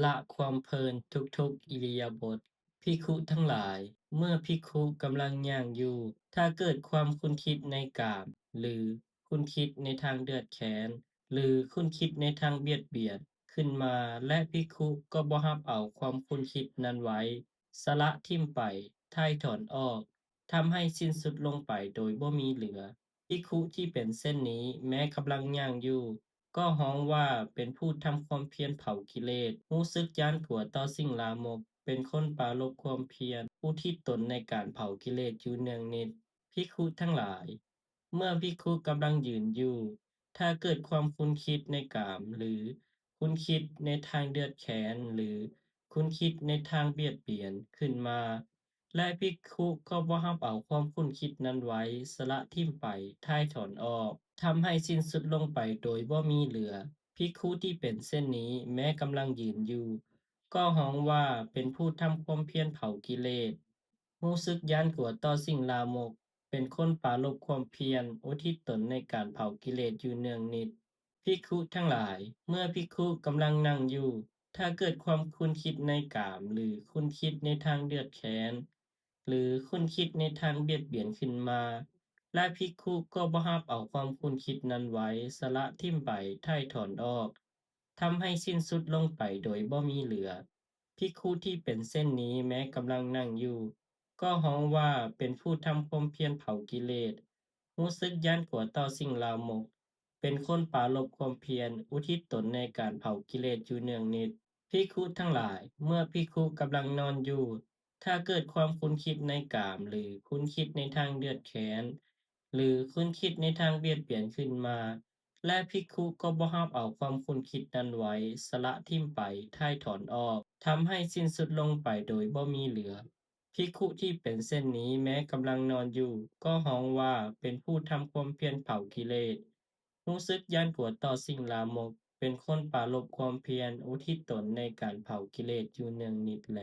ລະຄວາມເພີນທຸກໆອິລິຍາບົດ. ພິກຂຸທັງຫຼາຍ, ເມື່ອພິກຂຸກຳລັງຍ່າງຢູ່, ຖ້າເກີດຄວາມຄຸ້ນຄິດໃນກາມ ຫຼື ຄຸ້ນຄິດໃນທາງເດືອດແຄນ ຫຼື ຄຸ້ນຄິດໃນທາງບຽດບຽນຂຶ້ນມາ ແລະ ພິກຂຸກໍບໍ່ຮັບເອົາຄວາມຄຸ້ນຄິດນັ້ນໄວ້, ສະລະຖິ້ມໄປ, ຖ່າຍຖອນອອກ, ທຳໃຫ້ສິ້ນສຸດລົງໄປໂດຍບໍ່ມີເຫຼືອ. ພິກຂຸທີ່ເປັນເຊັ່ນນີ້ ແມ້ກຳລັງຍ່າງຢູ່, ກໍຮ້ອງວ່າເປັນຜູ້ທຳຄວາມພຽນເຜົາກິເລດ, ຮູ້ສຶກຢ້ານກົວຕໍ່ສິ່ງລາມົກ, ເປັນຄົນປາລົບຄວາມພຽນ, ອຸທິດຕົນໃນການເຜົາກິເລດຢູ່ເນືອງນິດ. ພິກຂຸທັງຫຼາຍ, ເມື່ອພິກຂຸກຳລັງຢືນຢູ່, ຖ້າເກີດຄວາມຄຸ້ນຄິດໃນກາມ ຫຼື ຄຸ້ນຄິດໃນທາງເດືອດແຄນ ຫຼື ຄຸ້ນຄິດໃນທາງບຽດບຽນຂຶ້ນມາ ແລະ ພິກຂຸກໍບໍ່ຮັບເອົາຄວາມຄຸ້ນຄິດນັ້ນໄວ້, ສະລະຖິ້ມໄປ, ຖ່າຍຖອນອອກ, ທຳໃຫ້ສິ້ນສຸດລົງໄປໂດຍບໍ່ມີເຫຼືອ. ພິກຂຸທີ່ເປັນເຊັ່ນນີ້ ແມ້ກຳລັງຢືນຢູ່, ກໍຮ້ອງວ່າເປັນຜູ້ທຳຄວາມພຽນເຜົາກິເລດ, ຮູ້ສຶກຢ້ານກົວຕໍ່ສິ່ງລາມົກ, ເປັນຄົນປາລົບຄວາມພຽນ, ອຸທິດຕົນໃນການເຜົາກິເລດຢູ່ເນືອງນິດ. ພິກຂຸທັງຫຼາຍ, ເມື່ອພິກຂຸກຳລັງນັ່ງຢູ່, ຖ້າເກີດຄວາມຄຸ້ນຄິດໃນກາມ ຫຼື ຄຸ້ນຄິດໃນທາງເດືອດແຄນ ຫຼື ຄຸ້ນຄິດໃນທາງບຽດບຽນຂຶ້ນມາ ແລະ ພິກຂຸກໍບໍ່ຮັບເອົາຄວາມຄຸ້ນຄິດນັ້ນໄວ້, ສະລະຖິ້ມໄປ, ຖ່າຍຖອນອອກ, ທຳໃຫ້ສິ້ນສຸດລົງໄປໂດຍບໍ່ມີເຫຼືອ. ພິກຂຸທີ່ເປັນເຊັ່ນນີ້ ແມ້ກຳລັງນັ່ງຢູ່, ກໍຮ້ອງວ່າເປັນຜູ້ທຳຄວາມພຽນເຜົາກິເລດ, ຮູ້ສຶກຢ້ານກົວຕໍ່ສິ່ງລາມົກ, ເປັນຄົນປາລົບຄວາມພຽນ, ອຸທິດຕົນໃນການເຜົາກິເລດຢູ່ເນືອງນິດ. ພິກຂຸທັງຫຼາຍ, ເມື່ອພິກຂຸກຳລັງນອນຢູ່, ຖ້າເກີດຄວາມຄຸ້ນຄິດໃນກາມ ຫຼື ຄຸ້ນຄິດໃນທາງເດືອດແຄນ ຫຼື ຄຸ້ນຄິດໃນທາງບຽດບຽນຂຶ້ນມາ ແລະ ພິກຂຸກໍບໍ່ຮັບເອົາຄວາມຄຸ້ນຄິດນັ້ນໄວ້, ສະລະຖິ້ມໄປ, ຖ່າຍຖອນອອກ, ທຳໃຫ້ສິ້ນສຸດລົງໄປໂດຍບໍ່ມີເຫຼືອ. ພິກຂຸທີ່ເປັນເຊັ່ນນີ້ ແມ້ກຳລັງນອນຢູ່, ກໍຮ້ອງວ່າເປັນຜູ້ທຳຄວາມພຽນເຜົາກິເລດ, ຮູ້ສຶກຢ້ານກົວຕໍ່ສິ່ງລາມົກ, ເປັນຄົນປາລົບຄວາມພຽນ, ອຸທິດຕົນໃນການເຜົາກິເລດຢູ່ເນືອງນິດແລ.